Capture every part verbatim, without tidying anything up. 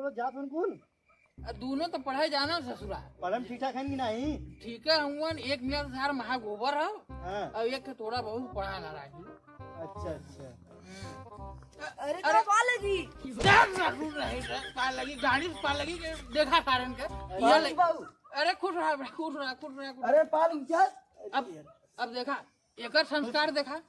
जात हन कुल? आ, दूनों तो पढ़े जाना ससुरा। पढ़म ठीक ठाक हन कि नहीं? ठीक है, हुवन, एक मिला तो सार महा गोबर हो, हाँ। और एक के थोड़ा बहुत पढ़ा ना राजू। अच्छा, अच्छा। हम्म। अरे, अरे, तोरा पा लगी। यार, जरूर नहीं रे, पा लगी, गाड़ी से पा लगी के देखा कारण के। अरे, ये ले। बाबू। अरे, खुश रहा, खुश रहा, खुश रहा, खुश रहा। अरे, पा लगी क्या? अब, अब देखा, एकर संस्कार देखा।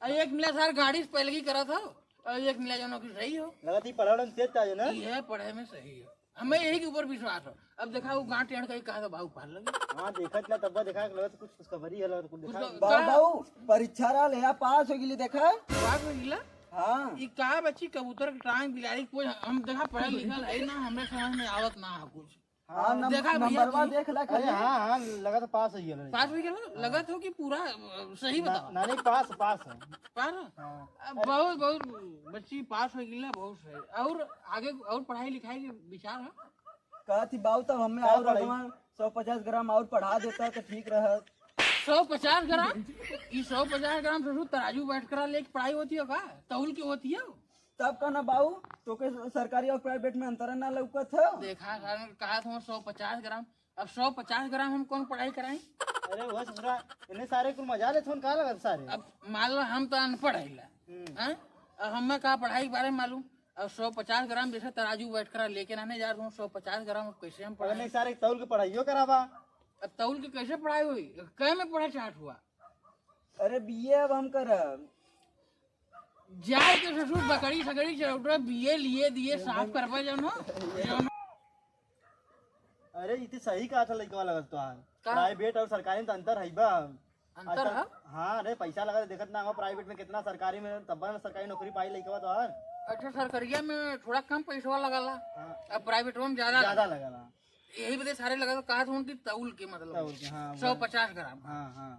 अरे, एक मिला सार गाड़ी से पैलगी करत हो, और एक मिला जौन की सही हो। लगत ही पढ़ावलन तेज ताजे ना? ये पढ़े में सही हो। हमें यही के ऊपर विश्वास हो। अब देखा, वो गांठ टेढ़ कहीं कहा तो बाबू पार लगे। हाँ, देखत ना, तब देखा, लगत कुछ खुशखबरी है, लगत कुछ देखा। कुछ तो बाबू, का? बाबू, परीक्षा रहा ले, पास हो गेली, देखा? पास हो गेला? हाँ। ई का बच्ची, कबूतर के टांग, बिलारी के पोंछ, हम देखा, पढ़ल लिखल है ना, हमरे समझ में आवत ना है कुछ। हाँ, नम-, देखा भैया नंबरवा जी। देख ला अरे खाली। हाँ, हाँ, लगा तो पास हो गया। पास हो गया ना? हाँ। लगा तो कि पूरा, अ, सही ना, बताओ। ना, नहीं, पास, पास है। पास है? हाँ। अब बहुत, बहुत बच्ची पास हो गई ना, बहुत सही। और आगे और पढ़ाई लिखाई के विचार है? कहत ही बाबू, तब हमें का और पढ़ाई? अगवा सौ पचास ग्राम और पढ़ा देता तो ठीक रहत। सौ पचास ग्राम? ई सौ पचास ग्राम ससुर तराजू बैठ करा लेके पढ़ाई होती हो का? तौल के होती हो? तब का ना बाऊ, तोके सरकारी और प्राइवेट में अंतर ना लौकत है? देखा, कारण कहा था सौ पचास ग्राम, अब सौ पचास ग्राम हम कौन पढ़ाई कराई? अरे वो ससुरा, इन्हें सारे कुल मजा लेत होन, का लगत सारे? अब मान लो हम तो अनपढ़ है ला, हम्म। हैं? अब हमें का पढ़ाई के बारे में मालूम? अब सौ पचास ग्राम जैसे तराजू बैठ कर लेके ना जा रहा हूँ, सौ पचास ग्राम अब कैसे हम अरे पढ़ाई? नहीं सारे, तौल के पढ़ाइयो करावा। अब तौल के कैसे पढ़ाई हुई? कै में पढ़ा चाहत हुआ? अरे बीए अब हम करब। जाए के ससुर बकरी सकरी चरौटरा बीए लिए दिए साफ करबा जौन हो, जौन हो। अरे इतनी सही कहा था लइकवा लगत तोहार। का? प्राइवेट और सरकारी में तो अंतर है बा। अंतर आजकल है? हाँ रे, पैसा लगा देखत ना हो, प्राइवेट में कितना, सरकारी में तब ना सरकारी नौकरी पाई लइकवा तोहार। अच्छा, सरकारिया में थोड़ा कम पैसवा लगाला, हाँ। अब प्राइवेट में ज्यादा ज्यादा लगाला। लगाला। यही बदे सारे लगा तो कहा था उनकी तौल के मतलब तौल के, हाँ, सौ पचास ग्राम। हाँ, हाँ।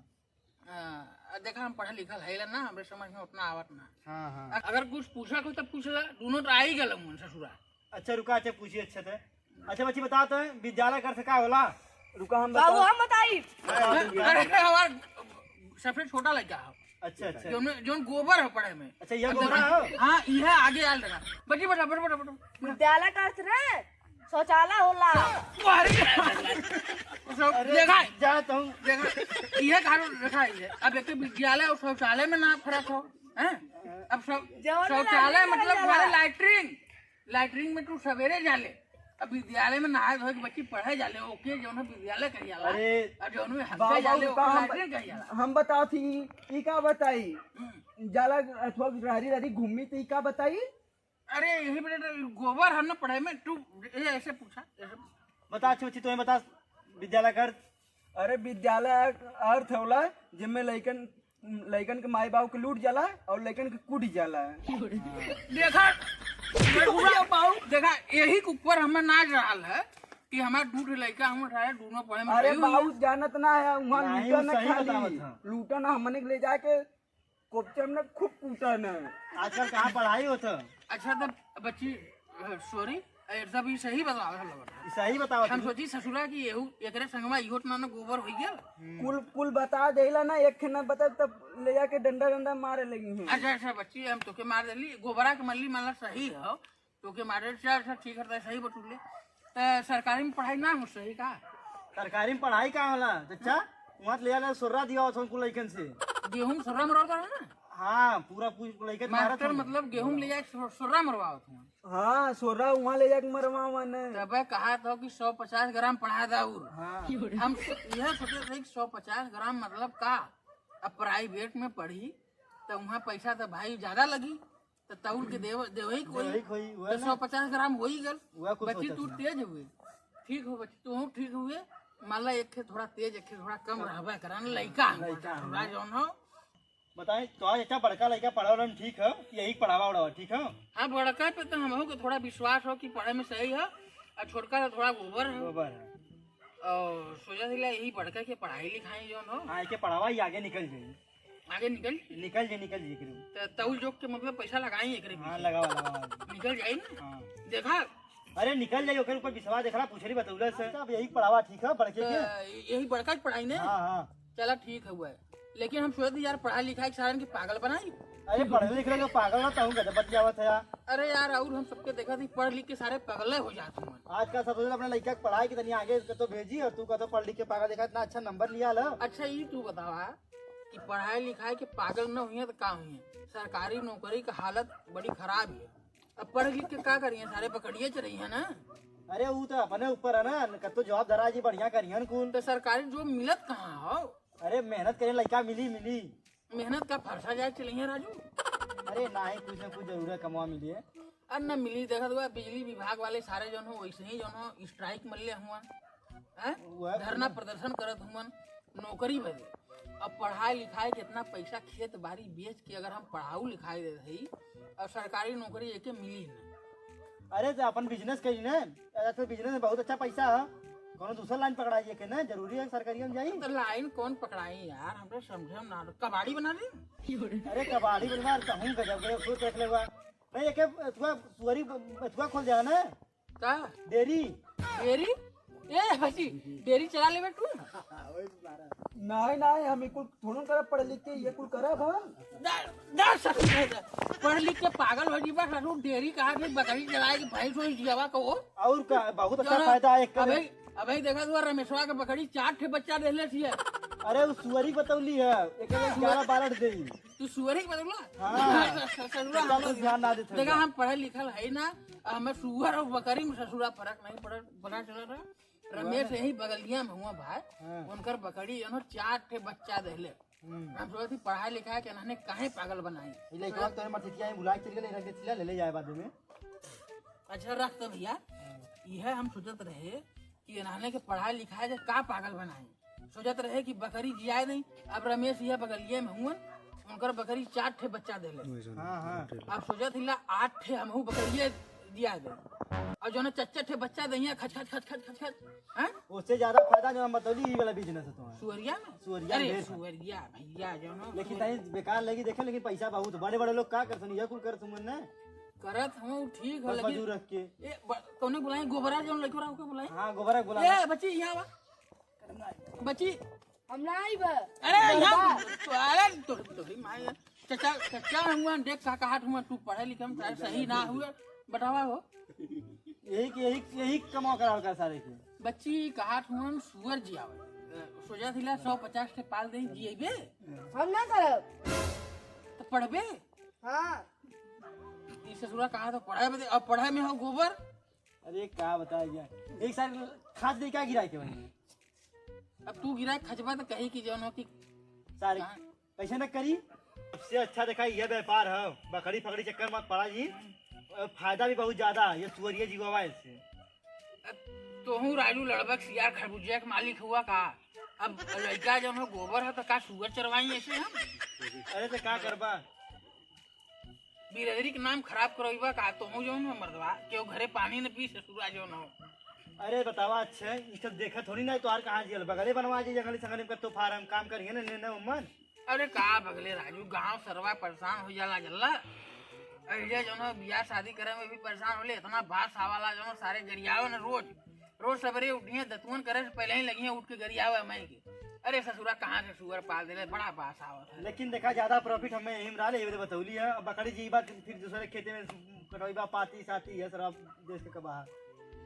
हाँ, अब देखा, हम पढ़ल लिखल है ना, हमरे समझ में उतना आवत ना। हाँ, हाँ। अ-, अगर कुछ पूछा कोई तो पूछ ला, दोनों तो आ ही गल मन ससुरा। अच्छा रुका, अच्छा पूछिए, अच्छा थे। अच्छा बच्ची बता तो, विद्यालय का अर्थ का होला? रुका हम बाबू बता। हम बताई। अरे हमार सबसे छोटा लड़का है। अच्छा, अच्छा। जौन, जौन गोबर है पढ़े में। अच्छा, यह अब गोबर देखा, है? हाँ, यह आगे आल रहा। बच्ची बता, बता, बता, बता। विद्यालय का अर्थ रे शौचालय होला। अरे, सब अरे, देखा है। जा तुम। देखा, यह कारण देखा है। अब एक तो विद्यालय और शौचालय में ना फर्क हो, हैं? अब शौ-, जौन शौचालय लाइटिंग मतलब वाला। हमारे लैट्रिन, लैट्रिन में तू सवेरे जाले, अब विद्यालय में नहाए धोए के बच्ची पढ़े जाले, ओके, जौन है विद्यालय कही जाला। अरे, और जौन में हंसे बाबा जाले, का ओके, हम, लैट्रिन कही जाला। हम बताओ थी, ई का बताई? हम्म। जाला अथवा रहरी रहरी घूमी तो ई का बताई? अरे, यही बेटा, गोबर हम ना पढ़े में, तू ये ऐसे पूछा, ऐसे पूछा। बता, अच्छी बच्ची, तुम्हें बता, विद्यालय का अर्थ? अरे, विद्यालय अर्थ होला, जिनमें लइकन, लइकन के माई बाबू के लूट जाला और लइकन के कूट जाला। देखा, देखा, बाबू। देखा, यही के ऊपर हमें नाच रहल है कि हमार दू ठे लइका, हम रहे, दोनों पढ़े में अरे, सही हुई बाबू, है। जानत ना है, वहाँ नहीं, लूटा वो ना सही खाली, बतावत है। लूटा ना, हमने के ले जाके कोपचम ने खूब कूटा ने। आजकल कहाँ पढ़ाई होत है? अच्छा, तब बच्ची, अ, sorry, अ, सब ई सही बतावत है, लगत है। ई सही बतावत हम है। सोची ससुरा कि एहू, एकरे संगमा इहो तना न गोबर होई गया। हम्म। कुल, कुल बता देला ना, एक ठे ना बता तब ले जाके डंडा, डंडा मारे लगी हैं। अच्छा, अच्छा, बच्ची, हम तोके मार देली, गोबरा के मल्ली माला सही हो, तोके मारे से अच्छा ठीक है, सही बतूले। त सरकारी में पढ़ाई ना हो सही का? सरकारी में पढ़ाई का होला? चच्चा, वहाँ ले आला सोर्रा दिया होत कुल लइकन से। गेहूं सोर्रा मरवावत रहा ना? हाँ, पूरा पूछ लइकन मारत मास्टर हूँ। मतलब गेहूं ले जाके सो-, सोर्रा मरवावत हूँ। हाँ, सोर्रा वहाँ ले जाके मरवावन। तबे कहा था कि सौ पचास ग्राम पढ़ा दा और। हाँ। हम सो-, यह सोचे थे कि सौ पचास ग्राम मतलब का? अब प्राइवेट में पढ़ी, तो वहाँ पैसा तो भाई ज्यादा लगी। तो तौल के देव-, देवही कोई, देवही कोई, हुआ तो ना? सौ पचास ग्राम हो ही गल। हुआ कुछ बच्ची, सोचत तू ना। तेज हुए, ठीक हो बच्ची, तू ठीक हुए। मान ला एक खे थोड़ा तेज, एक खे थोड़ा कम हाँ। रहबे करा ना, लइका हम लइका हम थोड़ा ना। जौन हो। बताए, तो आज अच्छा बड़का लइका पढ़ा उढ़ा में ठीक है, यही पढ़ावा उढ़ावा ठीक है? हाँ, बड़का पे तो हमहू के थोड़ा विश्वास हो कि पढ़े में सही है, और छोटका तो थोड़ा गोबर है। गोबर है। और सोचा था यही बड़का के पढ़ाई लिखाई जौन हो। हाँ, एके पढ़ावा ही आगे निकल जाई। आगे निकल? निकल जे, निकल जे एकरे। त तौल जोख के मतलब पैसा लगाई एकरे हाँ, पीछे। लगावा, लगावा। निकल जाई ना? हाँ। देखा? अरे निकल जाई, ओकर ऊपर विश्वास देखला, पुछरी बतौला से। अच्छा, अब यही पढ़ावा ठीक है, बड़के त के? यही बड़का के पढ़ाई ने? हाँ, हाँ। चला ठीक है, हुआ है। लेकिन हम सोचत यार पढ़ाई लिखाई के सारन के पागल बनाई। अरे पढ़े लिखे लोग पागल ना, तहूँ गजब बतियावत है यार। अरे यार, और हम सबके देखा थी पढ़ लिख के सारे पागल हो जात हुआ। आजकल सब सोचत अपने लइका के पढ़ाई के तनी आगे के तो भेजी, और तू कहत पढ़ लिख के पागल, देखा इतना अच्छा नंबर लिया ला। अच्छा, ई तू बतावा कि पढ़ाई लिखाई के पागल न हुई तो का हुई? सरकारी नौकरी का हालत बड़ी खराब है। अब पढ़ लिख के का करिए, सारे बकरिए चरइहैं ना। अरे ऊ तो अपने ऊपर है ना, कतो जॉब धरा जी बढ़िया करिहन कुल। तो सरकारी जॉब मिलत कहाँ हो? अरे मेहनत करे लइका, मिली मिली। मेहनत का फरसा जाए चलइहैं राजू। अरे नाही, कुछ ना कुछ जरूर है, कमवा मिली है। अरे न मिली, देखत हुआ बिजली विभाग वाले सारे जौन हो वैसे ही जौन हो स्ट्राइक मल्ले हुआ, हैं? वह धरना प्रदर्शन करत हुआ नौकरी बदे। अब पढ़ाई लिखाई के इतना पैसा खेत बाड़ी बेच के अगर हम पढ़ाऊ लिखाई देत हई, अब सरकारी नौकरी एके मिली ना। अरे तो अपन बिजनेस करी ना, अरे तो बिजनेस में बहुत अच्छा पैसा है, कोनो दूसरा लाइन पकड़ाई एके ना, जरूरी है सरकारी में जाई। तो लाइन कौन पकड़ाई यार, हमरे समझे में ना, कबाड़ी बना दे। अरे कबाड़ी बनवा, तो हम गजब गजब सोच रख लेवा। नहीं, एके एथुआ सुअरी, एथुआ खोल दिया ना। का? डेयरी। डेयरी? ए बची, डेयरी चला लेबे तू? नहीं, नहीं, हम ई कुल थोड़न करब, पढ़ लिख के ये कुल करब हम। दा, दा ससुर है दा। पढ़ लिख के पागल हो जीबा ससुर, डेयरी कहा के बकरी चलाए के भैंस होई जियावा को। और का, बहुत अच्छा जौन फायदा है एक अबे, अबे देखा तू रमेशवा के बकरी चार ठे बच्चा देले छिए। अरे उ सुअरी बतौली है, एक ग्यारह बारह देई। तू सुअर ही बदलवा? हाँ। स-, स-, ससुरा इतना हम कुछ लोग ध्यान ना देत देखा, हई। हम पढ़ल लिखल है ना, हमें सुअर और बकरी में ससुरा फर्क नहीं पड़ल, पता चलत है। रमेश वह यही बगलिया में हुआ भाई, हाँ। उनकर बकरी जौन हो चार ठे बच्चा देले। हम्म। हम सोचत ही पढ़ाई लिखाई के इन्हने काहे पागल बनाई? ई लइकवा तोरे मरतिया ही बुला के चल गेले, रख दे चिल्ला, ले ले जाए बाद में। अच्छा रख तो भैया, हाँ। यह हम सोचत रहे कि इन्हने के पढ़ाई लिखाई के का पागल बनाई। सोचत रहे कि बकरी जियाए नहीं। अब रमेश यह बगलिए में हुअन, उनकर बकरी चार ठे बच्चा देले। हाँ, हाँ। अब सोचत हिला आठ ठे हमहू बकरिए जिया दे। और जौन चच्चे ठे बच्चा दहिया खच खच खच खच खच खच, हैं? उससे ज्यादा फायदा जो हम बतौली ई वाला बिजनेस है तुम्हारा। सुअरिया में? सुअरिया अरे, ढेर। सुअरिया भैया जौन हो, लेकिन सुअर- तनी बेकार लगी देखे, लेकिन पैसा बहुत। बड़े बड़े लोग का करत हन, यह कुल करत हन ना। करत हम ठीक हो, बस लेकिन मजूर रख के। ए, ब-, कौने बुलाई? गोबरा जौन लइको रहा, ओके बुलाई। हाँ, गोबरा के बुला। ए, बच्ची, यहाँ आवा। बच्ची। हम ना आइब। अरे, यहाँ, अरे, तो, तोरी माई है। चचा, चचा, हुआ, देख का कहत हुआ, तू पढ़े लिखे में चाहे सही ना हुए, बतावा हो। यही, यही, यही कमाओ कराओ कर सारे के। बच्ची कहत हुआ, सुअर जियावे। अ, सोचा थिला, सौ पचास के पाल दे, जियेबे? हम ना करब। तो पढ़बे? हाँ। ई ससुरा कहा तो पढ़े बदे, अब पढ़े में हो गोबर। अरे का बताई यार, एक साल खाद दे क्या गिराए के वहीं। अब तू गिराए खचबा तो कही कि जौन हो कि सारे कहाँ? कैसे न करी। सबसे अच्छा देखा ये व्यापार है, बकरी फकरी चक्कर मत पड़ा जी। अ, फायदा भी बहुत ज्यादा है ये सुअरिया जीवावा इससे। अब तोहू राजू लड़बक सियार खरबूजा के मालिक हुआ का? अब लड़का जौन हो गोबर है तो का सुअर चरवाई ऐसे हम? अरे तो का करबा? बिरादरी के नाम खराब करइबा का तोहू जौन हो मर्दवा, केहू घरे पानी न पी ससुरा जौन हो। अरे बतावा, अच्छे, ई सब देखत थोड़ी ना, तोहार कहाँ जियल, बगले बनवा जे जंगली संगली में कत्तो फार्म काम करिए ना, ने, ने उमन। अरे का बगले राजू, गांव सरवा परेशान हो जाला जल्ला। अरे जौन हो बियाह शादी करे में भी परेशान होले, इतना बास आवाला जौन सारे गरियावे न रोज। रोज सबेरे उठिए, दतुअन करे से पहले ही लगिए उठ के गरियावे मैं के। अरे ससुरा कहाँ से सुअर पाल देले, बड़ा बास आवत है। लेकिन देखा, ज्यादा profit हमें यही में रहा, यही बतौली है। अब बकरी जी बात फिर दूसरे खेते में कटौई बा, पाती साती है, सर, अब देश के बाहर।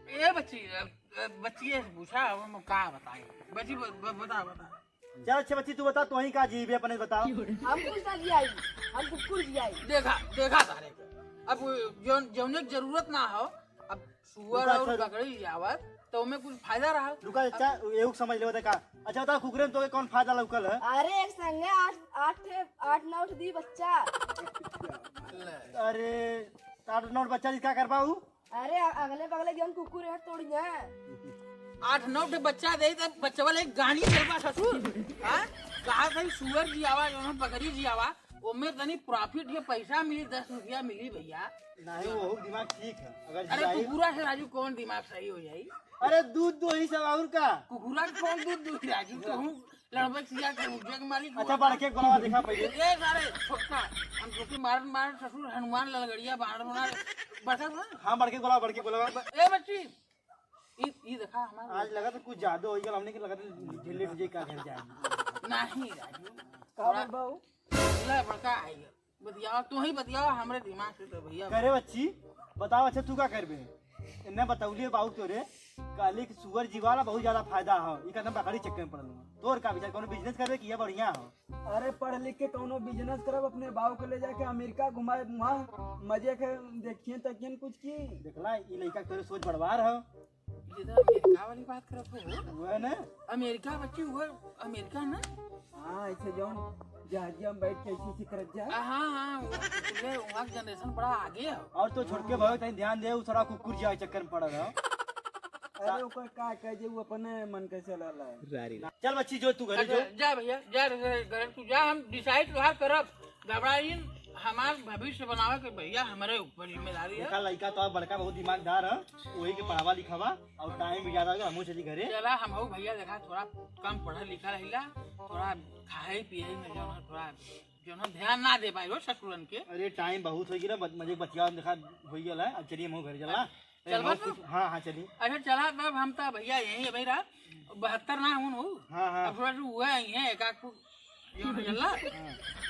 ए बच्ची, अब, अब बच्ची से पूछा, अब हम का बताई? बच्ची ब-, ब-, बता, बता। चल, अच्छा बच्ची, तू बता, तू ही का जीबे, अपने बताओ। हम कुछ ना जियाई, हम कुकुर जियाई। देखा, देखा तारे के। अब जौन, जौने के जरूरत ना हो, अब सुअर रुका, और अच्छा, बकरी आवत, तो ओमे कुछ फायदा रहा। रुका, अच्छा, एहू समझ लेवा, देखा। अच्छा, बता, कुकुरे में तोके कौन फायदा लौकल है? अरे, एक संगे आठ, आठ ठे, आठ नौ ठे दी बच्चा। ले। अरे, आठ नौ बच्चा जी का करबा ऊ? अरे, अ-, अगले बगले जौन कुकुर है, तोड़िए। आठ नौ ठे बच्चा दे, तब बच्चवा ले गानी चलबा ससुर। हाँ? कहा था सुअर जियावा, जौन बकरी जियावा, ओमे तनी profit के पैसा मिली, दस रुपया मिली भैया। नहीं, वो दिमाग ठीक है। अगर अरे जियाई कुकुरा से राजू कौन दिमाग सही हो जाई? अरे दूध दोही सब और का? कुकुरा के कौन दूध दोही राजू? कहूँ लड़बे सिया के उज्जैन के मालिक अच्छा, हुआ। बड़के गोलवा देखा पहले। ए सारे छोटका, हम तोके मारन मारन ससुर हनुमान ललगड़िया बाण बना बड़का बना। हाँ, बड़के गोलवा, बड़के गोलवा। ए बच्ची, ई, ई देखा हमार आज लगा तो कुछ ज्यादा हो गया, हमने के लगा तो झेले जे का घर जाए। नहीं राजू। का थोड़ा बोल बाऊ? ले बड़का आई। बतियावा, तू ही बतियावा हमरे दिमाग से तो भैया। करे बच्ची, बतावा अच्छा तू का करबे? इन्ने बतौलिए बाबू तोरे, कहली कि सुअर जीवाला बहुत ज्यादा फायदा है, ई कहते बकरी चक्कर में पड़ल हूँ। तोर का विचार, कोनो बिजनेस करबे कि ये बढ़िया हो? अरे पढ़ लिख के कोनो बिजनेस करब, अपने बाबू के ले जाके अमेरिका घुमाए, वहाँ मजे के देखिए तकियन कुछ की। देखला, ई लइका के तोरे सोच बड़वार हो। ये तो अमेरिका वाली बात करत हो। वो है ना? अमेरिका बच्ची, वो अमेरिका ना? हाँ, ऐसे जौन जहाजिया में बैठ के ऐसे ऐसे करत जा। आ, हाँ, हाँ, वो, वो, वहाँ के जनरेशन बड़ा आगे है। और तो छोड़ के भाई, तनी ध्यान दे, उ सारा कुकुर जाए चक्कर में पड़ा रहा। अरे ओकर का कह जे, वो अपने मन के चला ला। रारी ला। चल बच्ची, जो तू घरे अच्छा, जो। जा भैया, जा रे, घरे, घरे तू जा, हम डिसाइड तोहार करब। घबराइन, हमार भविष्य बनावे के भैया हमरे ऊपर जिम्मेदारी है। देखा लइका तो बड़का बहुत दिमागदार है, वही के पढ़ावा लिखावा और टाइम भी ज्यादा हो गया, हमहू चली घरे। चला हम हो भैया, देखा थोड़ा कम पढ़ा लिखा रहिला, थोड़ा खाए पिए में जो है थोड़ा जो है ध्यान ना दे पाए हो ससुरन के। अरे टाइम बहुत हो गया, बत-, मजे बतिया देखा हो गया है, अब चलिए हमहू घरे चला। चल ए, बा हम तू? कुछ, हाँ, हाँ, चली। अच्छा, चला तब हम तो भैया यहीं है भैया, बहत्तर ना हूँ हो। हाँ, हाँ। अब थोड़ा सा हुआ ही है, एक आध फुट, जो है चला। हाँ।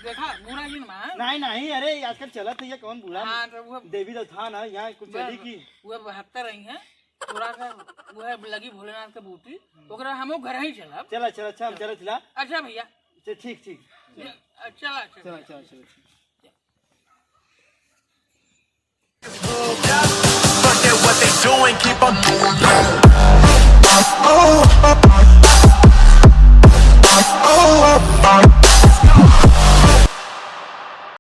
देखा, बुरा ही ना मान। नहीं, नहीं, अरे आजकल चलत है ये कौन बुरा? हाँ, तो वो देवी तो था ना, यहाँ कुछ बस, चली की। वो बहत्तर आई है, थोड़ा सा वो है लगी भोलेनाथ के बूटी, ओकरा हमो घर ही चला। चला, चला, अच्छा, हम चला, चला। अच्छा भैया। चल, ठीक, ठीक। चला, चला, चला। चला, चला, चला, ठीक। Forget what they doing, keep on moving.